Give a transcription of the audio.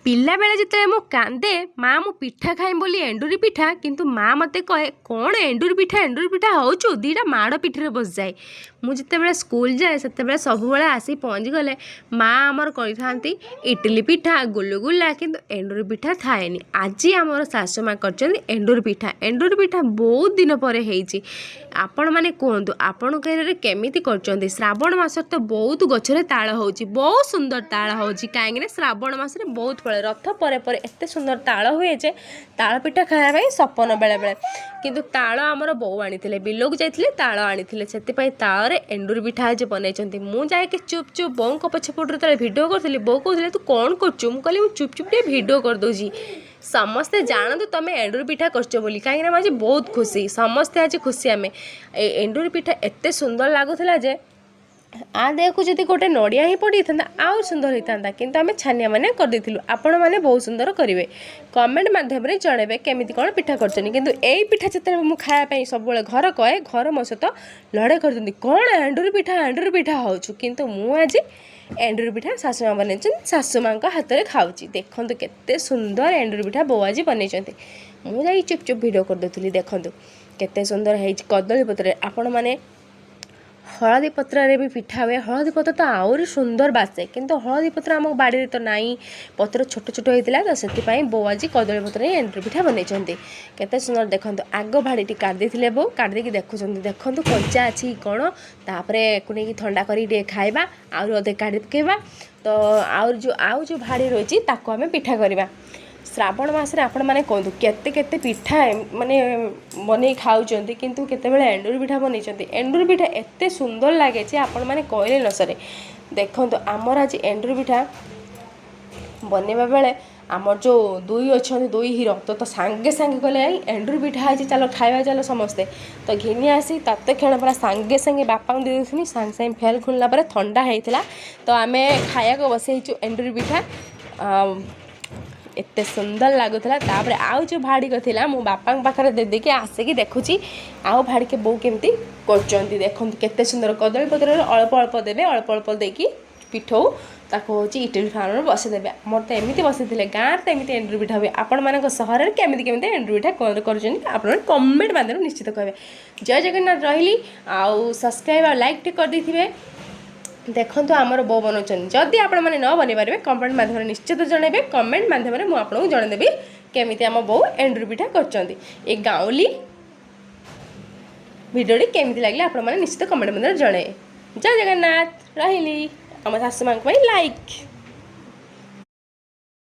ପିଲାବେଳେ ଯେତେବେଳେ ମୁଁ କାନ୍ଦେ, ମା ମୁଁ ପିଠା ଖାଇବି ବୋଲି ଏଣ୍ଡୁରି ପିଠା, କିନ୍ତୁ ମା ମୋତେ କହେ, କ'ଣ ଏଣ୍ଡୁରି ପିଠା ଏଣ୍ଡୁରି ପିଠା ହେଉଛୁ, ଦୁଇଟା ମାଡ଼ ପିଠିରେ ବସିଯାଏ। ମୁଁ ଯେତେବେଳେ ସ୍କୁଲ ଯାଏ, ସେତେବେଳେ ସବୁବେଳେ ଆସି ପହଞ୍ଚିଗଲେ ମା ଆମର କରିଥାନ୍ତି ଇଟିଲି ପିଠା, ଗୁଲୁଗୁଲା, କିନ୍ତୁ ଏଣ୍ଡୁରି ପିଠା ଥାଏନି। ଆଜି ଆମର ଶାଶୁ ମା କରିଛନ୍ତି ଏଣ୍ଡୁରି ପିଠା। ଏଣ୍ଡୁରି ପିଠା ବହୁତ ଦିନ ପରେ ହେଇଛି। ଆପଣମାନେ କୁହନ୍ତୁ, ଆପଣଙ୍କ ଏରିଆରେ କେମିତି କରୁଛନ୍ତି? ଶ୍ରାବଣ ମାସରେ ତ ବହୁତ ଗଛରେ ତାଳ ହେଉଛି, ବହୁତ ସୁନ୍ଦର ତାଳ ହେଉଛି, କାହିଁକିନା ଶ୍ରାବଣ ମାସରେ ବହୁତ ଫଳେ। ରଥ ପରେ ପରେ ଏତେ ସୁନ୍ଦର ତାଳ ହୁଏ ଯେ ତାଳ ପିଠା ଖାଇବା ପାଇଁ ସପନ ବେଳେବେଳେ। କିନ୍ତୁ ତାଳ ଆମର ବୋଉ ଆଣିଥିଲେ, ବିଲକୁ ଯାଇଥିଲେ, ତାଳ ଆଣିଥିଲେ, ସେଥିପାଇଁ ତାଳରେ ଏଣ୍ଡୁରି ପିଠା ଆଜି ବନେଇଛନ୍ତି। ମୁଁ ଯାଇକି ଚୁପ୍ ଚୁପ୍ ବୋଉଙ୍କ ପଛପଟରୁ ଯେତେବେଳେ ଭିଡ଼ିଓ କରୁଥିଲି, ବୋଉ କହୁଥିଲେ, ତୁ କ'ଣ କରୁଛୁ? ମୁଁ କହିଲି, ମୁଁ ଚୁପ୍ ଚୁପ୍ ଟିକେ ଭିଡ଼ିଓ କରିଦେଉଛି, ସମସ୍ତେ ଜାଣନ୍ତୁ ତମେ ଏଣ୍ଡୁରି ପିଠା କରୁଛ ବୋଲି, କାହିଁକିନା ମୁଁ ଆଜି ବହୁତ ଖୁସି। ସମସ୍ତେ ଆଜି ଖୁସି ଆମେ। ଏ ଏଣ୍ଡୁରି ପିଠା ଏତେ ସୁନ୍ଦର ଲାଗୁଥିଲା ଯେ ଆ ଦେହକୁ ଯଦି ଗୋଟେ ନଡ଼ିଆ ହିଁ ପଡ଼ିଥାନ୍ତା, ଆଉ ସୁନ୍ଦର ହେଇଥାନ୍ତା, କିନ୍ତୁ ଆମେ ଛାନିଆ ମାନିଆ କରିଦେଇଥିଲୁ। ଆପଣମାନେ ବହୁତ ସୁନ୍ଦର କରିବେ, କମେଣ୍ଟ ମାଧ୍ୟମରେ ଜଣାଇବେ କେମିତି କ'ଣ ପିଠା କରିଛନ୍ତି। କିନ୍ତୁ ଏଇ ପିଠା ଯେତେବେଳେ ମୁଁ ଖାଇବା ପାଇଁ ସବୁବେଳେ ଘର କହେ, ଘର ମୋ ସହିତ ଲଢ଼େଇ କରିଛନ୍ତି, କ'ଣ ଏଣ୍ଡୁରି ପିଠା ଏଣ୍ଡୁରି ପିଠା ହେଉଛୁ? କିନ୍ତୁ ମୁଁ ଆଜି ଏଣ୍ଡୁରି ପିଠା ଶାଶୁ ମା ବନେଇଛନ୍ତି, ଶାଶୁ ମାଙ୍କ ହାତରେ ଖାଉଛି। ଦେଖନ୍ତୁ କେତେ ସୁନ୍ଦର ଏଣ୍ଡୁରି ପିଠା ବୋଉ ଆଜି ବନେଇଛନ୍ତି। ମୁଁ ଯାଇ ଚୁପ୍ ଚୁପ୍ ଭିଡ଼ିଓ କରିଦେଉଥିଲି। ଦେଖନ୍ତୁ କେତେ ସୁନ୍ଦର ହେଇଛି କଦଳୀ ପତ୍ରରେ। ଆପଣମାନେ ହଳଦୀ ପତ୍ରରେ ବି ପିଠା ହୁଏ, ହଳଦୀ ପତ୍ର ତ ଆହୁରି ସୁନ୍ଦର ବାସେ, କିନ୍ତୁ ହଳଦୀ ପତ୍ର ଆମ ବାଡ଼ିରେ ତ ନାହିଁ, ପତ୍ର ଛୋଟ ଛୋଟ ହେଇଥିଲା ତ, ସେଥିପାଇଁ ବୋଉ ଆଜି କଦଳୀ ପତ୍ରରେ ହିଁ ଏଣ୍ଡୁରି ପିଠା ବନେଇଛନ୍ତି। କେତେ ସୁନ୍ଦର ଦେଖନ୍ତୁ। ଆଗ ଭାଡ଼ିଟି କାଟି ଦେଇଥିଲେ ବୋଉ, କାଟି ଦେଇକି ଦେଖୁଛନ୍ତି, ଦେଖନ୍ତୁ କଞ୍ଚା ଅଛି କ'ଣ। ତାପରେ ଏକୁ ନେଇକି ଥଣ୍ଡା କରିକି ଟିକେ ଖାଇବା, ଆହୁରି ଅଧେ କାଢ଼ି ପକାଇବା ତ, ଆହୁରି ଯେଉଁ ଆଉ ଯେଉଁ ଭାଡ଼ି ରହିଛି ତାକୁ ଆମେ ପିଠା କରିବା। ଶ୍ରାବଣ ମାସରେ ଆପଣମାନେ କୁହନ୍ତୁ, କେତେ କେତେ ପିଠା ମାନେ ବନେଇ ଖାଉଛନ୍ତି, କିନ୍ତୁ କେତେବେଳେ ଏଣ୍ଡୁରି ପିଠା ବନେଇଛନ୍ତି? ଏଣ୍ଡୁରି ପିଠା ଏତେ ସୁନ୍ଦର ଲାଗେ ଯେ ଆପଣମାନେ କହିଲେ ନ ସରେ। ଦେଖନ୍ତୁ, ଆମର ଆଜି ଏଣ୍ଡୁରି ପିଠା ବନେଇବା ବେଳେ ଆମର ଯେଉଁ ଦୁଇ ଅଛନ୍ତି, ଦୁଇ ହିରୋ ତ ସାଙ୍ଗେ ସାଙ୍ଗେ କହିଲେ, ଏଣ୍ଡୁରି ପିଠା ହେଇଛି, ଚାଲ ଖାଇବା, ଚାଲ ସମସ୍ତେ। ତ ଘିନି ଆସି ତତ୍କ୍ଷଣ ପୁରା ସାଙ୍ଗେ ସାଙ୍ଗେ ବାପାଙ୍କୁ ଦେଇ ଦେଇଥିଲି। ସାଙ୍ଗେ ସାଙ୍ଗେ ଫେଲ୍ ଖୋଲିଲା ପରେ ଥଣ୍ଡା ହେଇଥିଲା ତ, ଆମେ ଖାଇବାକୁ ବସେଇଛୁ ଏଣ୍ଡୁରି ପିଠା। ଏତେ ସୁନ୍ଦର ଲାଗୁଥିଲା। ତାପରେ ଆଉ ଯେଉଁ ଭାଡ଼ିକ ଥିଲା, ମୁଁ ବାପାଙ୍କ ପାଖରେ ଦେଇଦେଇକି ଆସିକି ଦେଖୁଛି ଆଉ ଭାଡ଼ିକେ ବୋଉ କେମିତି କରୁଛନ୍ତି। ଦେଖନ୍ତୁ କେତେ ସୁନ୍ଦର କଦଳୀ ପତ୍ରରେ ଅଳ୍ପ ଅଳ୍ପ ଦେବେ, ଅଳ୍ପ ଅଳ୍ପ ଦେଇକି ପିଠଉ ତାକୁ ହେଉଛି ଇଟିଲି ଫାର୍ମରେ ବସେଇଦେବେ। ଆମର ତ ଏମିତି ବସେଇଥିଲେ। ଗାଁରେ ତ ଏମିତି ଏଣ୍ଡୁରି ପିଠା ହୁଏ। ଆପଣମାନଙ୍କ ସହରରେ କେମିତି କେମିତି ଏଣ୍ଡୁରି ପିଠା କରୁଛନ୍ତି, ଆପଣମାନେ କମେଣ୍ଟ ମାଧ୍ୟମରେ ନିଶ୍ଚିତ କହିବେ। ଜୟ ଜଗନ୍ନାଥ, ରହିଲି। ଆଉ ସବସ୍କ୍ରାଇବ୍ ଆଉ ଲାଇକ୍ ଟିକେ କରିଦେଇଥିବେ। ଦେଖନ୍ତୁ ଆମର ବୋଉ ବନାଉଛନ୍ତି। ଯଦି ଆପଣମାନେ ନ ବନେଇ ପାରିବେ, କମେଣ୍ଟ ମାଧ୍ୟମରେ ନିଶ୍ଚିତ ଜଣାଇବେ। କମେଣ୍ଟ ମାଧ୍ୟମରେ ମୁଁ ଆପଣଙ୍କୁ ଜଣାଇଦେବି କେମିତି ଆମ ବୋଉ ଏଣ୍ଡୁରି ପିଠା କରୁଛନ୍ତି। ଏ ଗାଉଁଲି ଭିଡ଼ିଓଟି କେମିତି ଲାଗିଲା, ଆପଣମାନେ ନିଶ୍ଚିତ କମେଣ୍ଟ ମାଧ୍ୟମରେ ଜଣାଇବେ। ଜୟ ଜଗନ୍ନାଥ, ରହିଲି। ଆମ ଶାଶୁ ମାଙ୍କ ପାଇଁ ଲାଇକ୍।